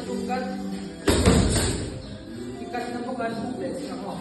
tum kat. I kat na bawk a buk leh chiang aw.